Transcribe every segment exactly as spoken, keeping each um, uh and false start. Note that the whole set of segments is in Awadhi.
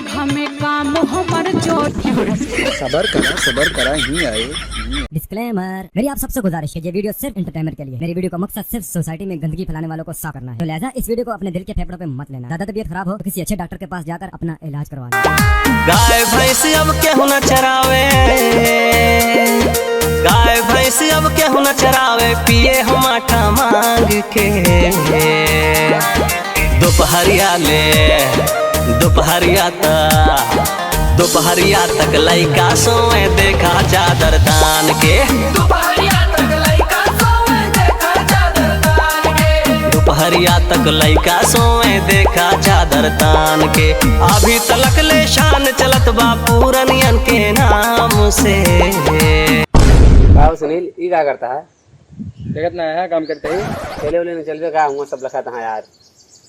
हमें काम हमर जोर। सबर करा, सबर करा, ही आए। Disclaimer, मेरी आप सबसे गुजारिश है, ये video सिर्फ entertainment के लिए। मेरी video का मकसद सिर्फ society में गंदगी फैलाने वालों को साफ करना है। तो लिहाजा इस video को अपने दिल के फेफड़ों पे मत लेना। ज्यादा तबीयत खराब हो तो किसी अच्छे डॉक्टर के पास जाकर अपना इलाज करवा लें। गाय भैंस अब केहू न चरावे, गाय भैंस अब केहू न चरावे, पिए हम आटा मांग के। दोपहरिया ले, दोपहरिया तक, दोपहरिया तक लइका सोए देखा चादर तान के। दोपहरिया तक लइका सोए देखा चादर तान के। दोपहरिया तक लइका सोए देखा चादर तान के। अभी तलक ले शान चलत बा पूरनियन के नाम से। का हो सुनील, ई का करता है? देखत ना है, काम करते ही। खेले उले नहीं चलबे का? हुआ सब लखत है यार।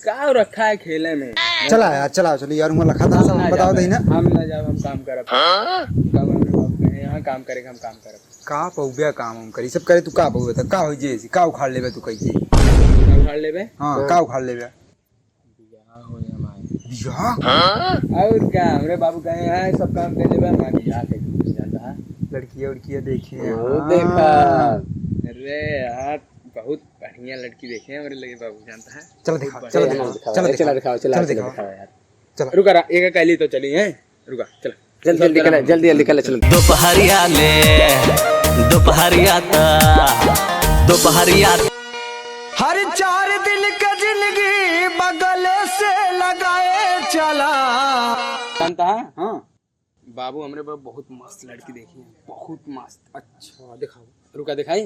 का रखा है खेले में? चला यार, चला, चली यार, हुआ लखत है, सब ना बताओ जाबे। दही ना। हम ना जाब, हम काम करब। हाँ? का बाबू कहे, यहाँ काम करे, हम काम करब। का पौबे काम हम करी, सब करे, तू का पौबे, तो का हो जे, का उखाड़ लेबे तू, कही जे? का उखाड़ लेबे? हाँ, हाँ। का उखाड़ लेबे? बियाह होई हमार। बियाह? और का, हमरे बाबू कहे, "हाँ, सब काम कर लेबे, हमार बियाह कर दे, जानता है?" लड़किया उड़किया देखे हैं। हाँ, हाँ। देखा। अरे यार, बहुत बढ़िया लड़की देखे हैं हमरे लगे बाबू, जानता है? चल बहुत दिखा, बढ़िया। चल दिखा, चल चला दिखा, दिखाओ, चला, चल चला दिखा। दिखाओ यार। चला। रुका, रा-, एक कहली तो चली, हैं? रुका, चला। जल्दी, जल्दी निकल, जल्दी, जल्दी निकल, चल। दोपहरिया ले, दोपहरिया ता, दोपहरिया। हर चार दिन के जिंदगी बगल से लगाए चला। जानता है? हाँ। बाबू, हमरे ब-, बहुत मस्त लड़की देखी है, बहुत मस्त। अच्छा, दिखाओ। रुका, दिखाई?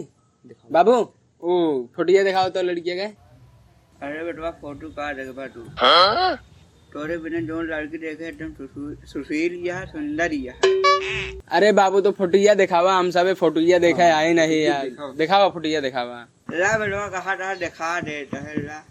दिखाओ। बाबू, ओ, फोटोया दिखाओ तो लड़किया के। अरे बेटवा, फोटो का देखबा तू? हाँ? तोरे बिना जौन लड़की देखे एकदम सुसु-, सुशील या सुंदर या। अरे बाबू, तो फोटोया दिखावा, हम सबे फोटोया देखे हाँ, आए नहीं फोटोया यार। दिखाओ। दिखावा, फोटोया दिखावा। ला बेटवा, कहा था दिखा दे, तो है ला।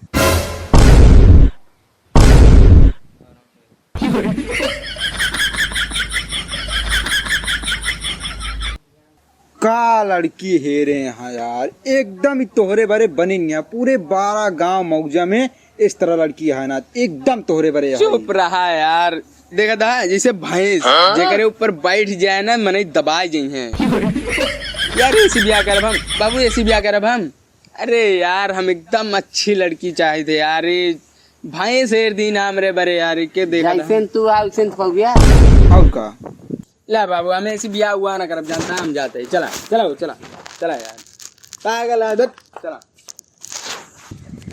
का लड़की हेरे हैं यार, एकदम ही तोहरे बरे बने नहीं है। पूरे बारह गांव मौजा में इस तरह लड़की है ना, एकदम तोहरे बरे है। चुप रहा यार, देखा था जैसे भैंस हाँ? जेकरे ऊपर बैठ जाए ना, मनई दबाए जाई हैं। यार, ऐसी ब्याह करब हम, बाबू, ऐसी ब्याह करब हम। अरे यार, हम एकदम अच्छी लड़की चाहे थे यार, ये भैंस हेर दी ना हमरे बरे यार, के देखा था। जैसन तू आ, वैसन तो पौबिया। और का? ला बाबू, हमें ऐसी बियाह हुआ ना करब, जानता हम जाते ही। चला, चला वो, चला, चला यार। पागल है, धत, चला।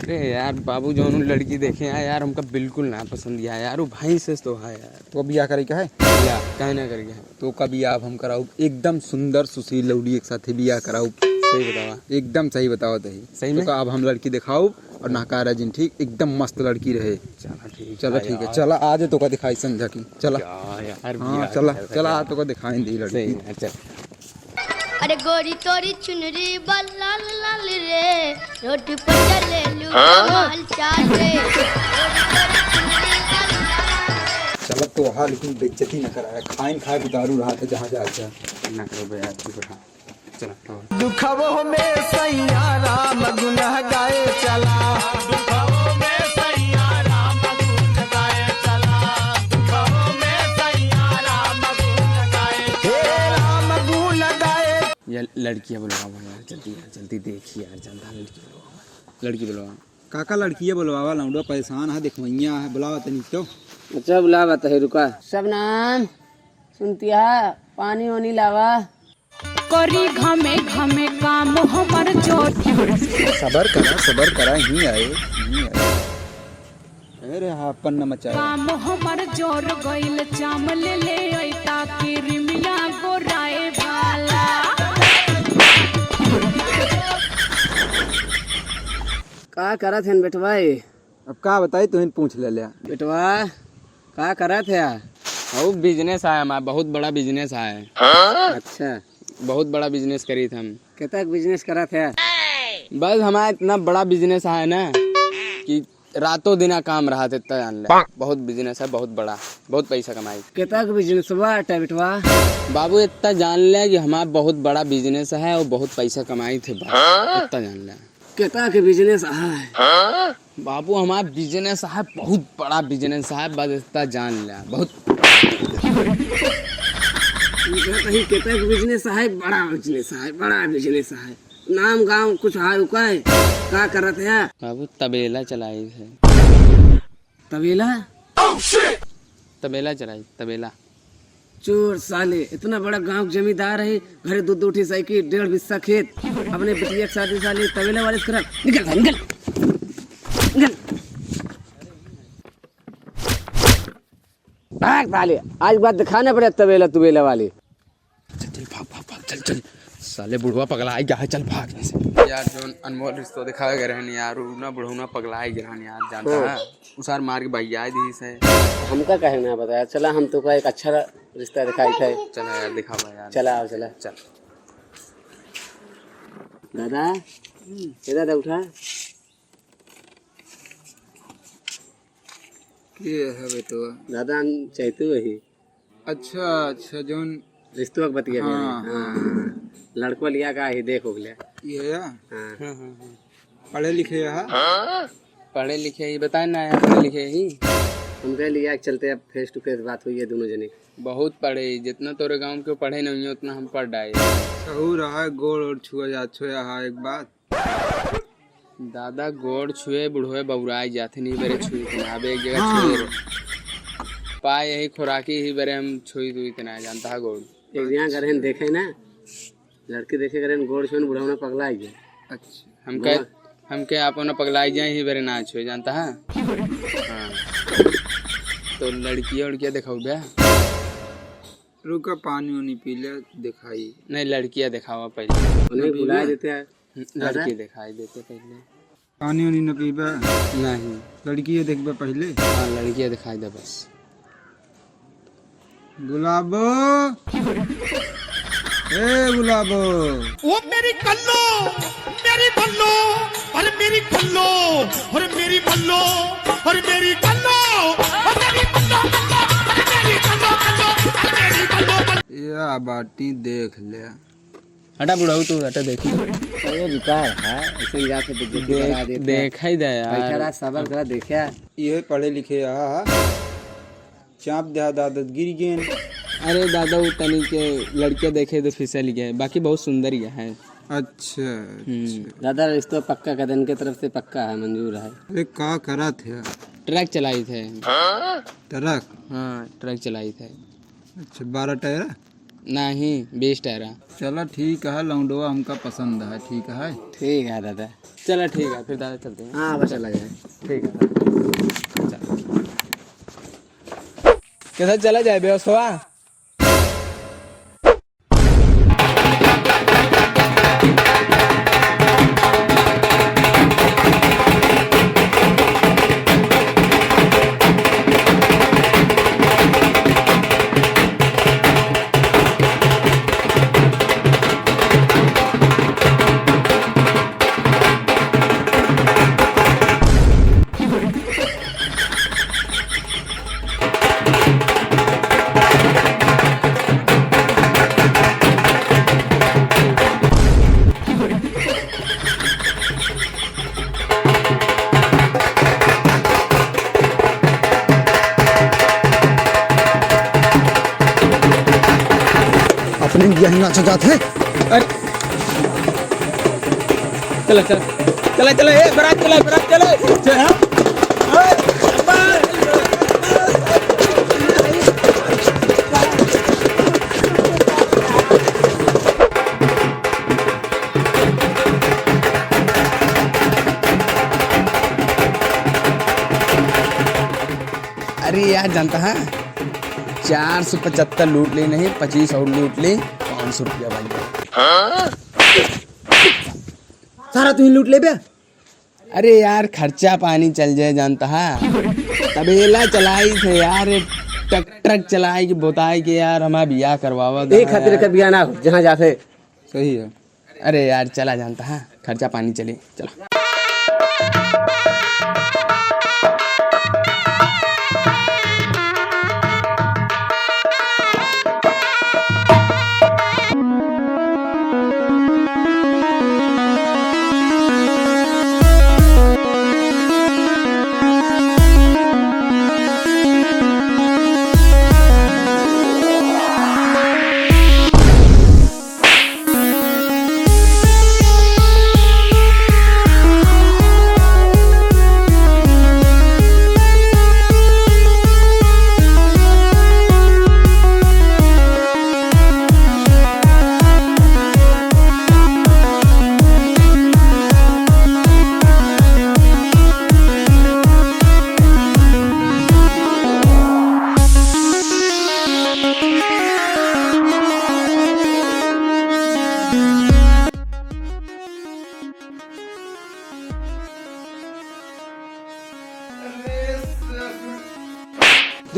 अरे यार, बाबू जौन लड़की देखे हैं यार, हमका बिल्कुल ना पसंद आया यार, वो भैंस से तो है यार। तो बियाह करे का है? या, काहे ना करे के है? तो का बियाह अब हम कराउब? एकदम सुंदर सुशील लौड़ी एक साथे बियाह कराउब। सही बतावा। एकदम सही बतावा तही। सही तो में? का अब हम लड़की देखाउब और नहकारा जिन, ठीक? एकदम मस्त लड़की रहे। चला ठीक चला है ठीक है, यार। चला आज तो का दिखाई संझा की। चला। क्या यार, हाँ, बियाह चला, कर रहे चला, हैं। आज तो का दिखाई दी लड़की। सही है, चल। अरे गोरी तोरी चुनरी बा लाल लाल रे, रोड पर चले लू हाँ? कमाल चाल रे। गोरी तोरी चुनरी बा लाल लाल रे। चला तो वहाँ लेकिन बेइज्जती न कराया, खाइन खाए के दारू रहा था जहाँ जा अच्छा। ना करो बे यार, चुप रहा। चला, हाँ। दुखवो में सैया राम गुन गाए चला। दुखवो में सैया राम गुन गाए चला। दुखवो में सैया राम गुन गाए। हे राम गुन गाए। ये लड़कियाँ बुलावा यार, जल्दी यार, जल्दी देखी यार, जनता लड़की बुलावा, लड़की बुलावा। काका लड़कियाँ बुलावा, लौंडा परेशान है, देखवैया है, बुलावा तनी तो। अच्छा बुलावा तही रुका। सब नाम सुनतिया, पानी वानी लावा। करी घमे घमे काम हमर जोर। सबर करा, सबर करा, ही आए, ही आए। अरे हाँ, अपन न मचाया। काम हमर जोर गइल, चाम ले ले अइता, किरिमिया गोराए वाला। का करत हन बेटवा ए? अब का बताई, तुहिन पूछ ले लिया। बेटवा, का करत है? अउ business है हमार, बहुत बड़ा business है। अच्छा। बहुत बड़ा business करीत हम। केतक business करत है? बस हमार इतना बड़ा business है ना कि रातों दिना काम रहत, इतना जान ले। बहुत business है, बहुत बड़ा, बहुत पैसा कमाई। केतक business बाटे बेटवा? बाबू, इतना जान ले कि हमार बहुत बड़ा business है और बहुत पैसा कमाई थे बस, इतना जान ले। केतक business है? बाबू, हमार business है, बहुत बड़ा business है, बस इतना जान ले, बहुत। इनका कहीं केतक business है, बड़ा business है, बड़ा business है। नाम गाँव कुछ है उका है? का करत है? बाबू, तबेला चलाई है। तबेला? तबेला चलाई, तबेला। चोर साले, इतना बड़ा गाँव के जमींदार है, घरे दो दो ठी साइकिल, डेढ़ बिस्सा खेत, अपने बिटिया के शादी साले तबेला वाले से करा। निकल भाई, निकल, निकल। भाग साले, आज के बाद दिखाना पड़े तबेला तुबेला वाले। चल, चल, भाग, भाग, भाग, चल, चल। साले बुढ़वा पगला आई गया है, चल भाग यहाँ से। यार, जौन अनमोल रिश्तो दिखावे गए रहन यार, उ ना बुढ़ौना पगला आई गए रहन यार, जानता हाँ। है? उ सार मार के भैया दी से। हमका कहे ना बताया, चला हम तो का एक अच्छा रिश्ता दिखाई थे। चला यार, दिखावा यार। चला, आओ, चला। चल। दादा, ए दादा, उठा। के है बेटवा? दादा, हम चैतू ही। अच्छा, अच्छा, जौन रिश्तवा के बतिया हाँ, करें। हाँ। हाँ। लड़को लिया का ही देख उगले। ये है? हाँ। हाँ, हाँ, हाँ। पढ़े लिखे है? पढ़े लिखे ही, बताए ना है, पढ़े लिखे ही। उनके लिया के चलते अब face to face बात हुई है दोनों जने। बहुत पढ़े, जितना तोरे गाँव के पढ़े नहीं, उतना हम पढ़ डाए। सहूर है, गोड़ और छुआ जा, छुआ है एक बात। दादा, गोड़ छुए बुढ़वे बौराई जात है, नहीं बेरे छुई तना। अब एक जगह हाँ। छुए रहे। पाए यही खुराकी ही बेरे हम छुई दुई तना, जानता है गोड़। एक जगह गरहन देखे ना, लड़की देखे गरहन गोड़ छुए न बुढ़ौना पगला गया। अच्छा। हमके, बुढ़वा। हमके आप ना पगलाई जाए ही बेरे ना छुए, जानता है? हाँ। तो लड़किया उड़किया देखाऊ बे? रुका, पानी उनी पी ले, दिखाई। नहीं, लड़किया देखावा पहले। उन्हें बुला देते हैं। लड़की दिखाई देते पहले। पानी उनी न पीबे? नहीं। लड़किया देखबे पहले? हाँ, लड़किया दिखाई दे बस। गुलाबो, ए गुलाबो। ओ मेरी कल्लो, मेरी बल्लो, अरे मेरी कल्लो, अरे मेरी बल्लो, अरे मेरी बल्लो, अरे मेरी बल्लो, बल्लो, अरे मेरी बल्लो, बल्लो, अरे मेरी बल्लो, बल्लो। या बाटी देख ले। हटा बुढ़ऊ तू, हटा देखी। अरे रुका है, ऐसे ही जाके बेइज्जती देख, करा देते हैं। देखा ही दे यार। बैठा रहा, सबर करा, देखा। ये पढ़े लिखे रहा है। चाप दे दादा, गिर गेन। अरे दादा, वो तनी के लड़के देखे तो फिसल गए, बाकी बहुत सुंदर ही है। अच्छा, हम्म। अच्छा। दादा, रिश्तो पक्का कर दे, इनके तरफ से पक्का है, मंजूर है। अरे का करत है? ट्रक चलाई थे। ट्रक? हाँ, ट्रक चलाई थे। अच्छा, बारह टायर? नहीं, बीस टायर। चला ठीक है, लौंडवा हमका पसंद है, ठीक है। ठीक है दादा। चला ठीक है, फिर दादा चलते हैं। हाँ, बस चला जाए। ठीक है। चल। कैसा चला जाए बेहोश हुआ? अपने इंडिया ही नाचा जात है। अरे। चला, चला। चला, चला, ए, बारात चला, बारात चला। चला। अरे यार, जानता है, चार सौ पचहत्तर लूट ले नहीं, पच्चीस और लूट ले, पाँच सौ रुपया बन गया। सारा तू ही लूट ले बे। अरे यार, खर्चा पानी चल जाए, जानता है, तबेला चलाई थे यार, ट्रक, ट्रक चलाई के बोताई के यार, हमारा बियाह करवावा दे एक खातिर यार। का बियाह ना हो, जहाँ जा से। सही है। अरे यार, चला जानता है, खर्चा पानी चले, चला।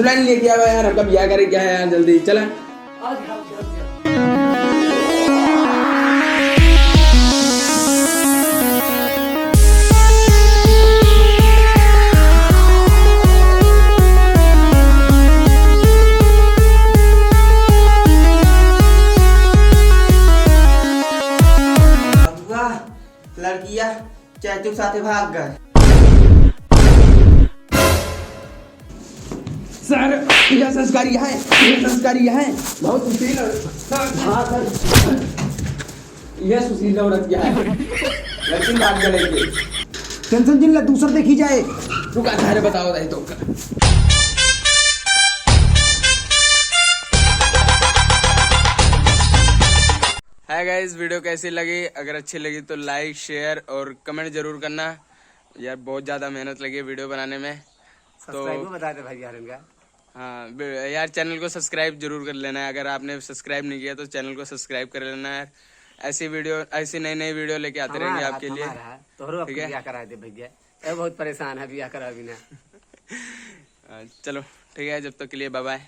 प्लान लेके आओ यार, हमका बियाह करे क्या है यार, जल्दी चला। बबुआ, लड़किया चैतू के साथे भाग गए। सर, यह संस्कारी है, यह संस्कारी है। बहुत सुशील और, हाँ, सर। यह सुशील औरत क्या है? लड़की भाग गए लेके। टेंशन जिन ला, दूसर देखी जाए। रुका, सारे बताओ रहे तो। हाय गाइस, वीडियो कैसी लगी? अगर अच्छी लगी तो लाइक, शेयर और कमेंट जरूर करना। यार, बहुत ज़्यादा मेहनत लगी है वीडियो बनाने में। तो सब्सक्राइब बता दे भाई यार इनका। हाँ, बे-, यार, चैनल को सब्सक्राइब जरूर कर लेना है। अगर आपने सब्सक्राइब नहीं किया तो चैनल को सब्सक्राइब कर लेना है। ऐसी वीडियो, ऐसी नई नई वीडियो लेके आते रहेंगे हमारा, आपके लिए। हमारा, तोहरो अब ठीक है? बियाह करा दे भैया। ए, बहुत परेशान है बियाह करा बिना। अ, चलो, ठीक है, जब तक के लिए बाय बाय।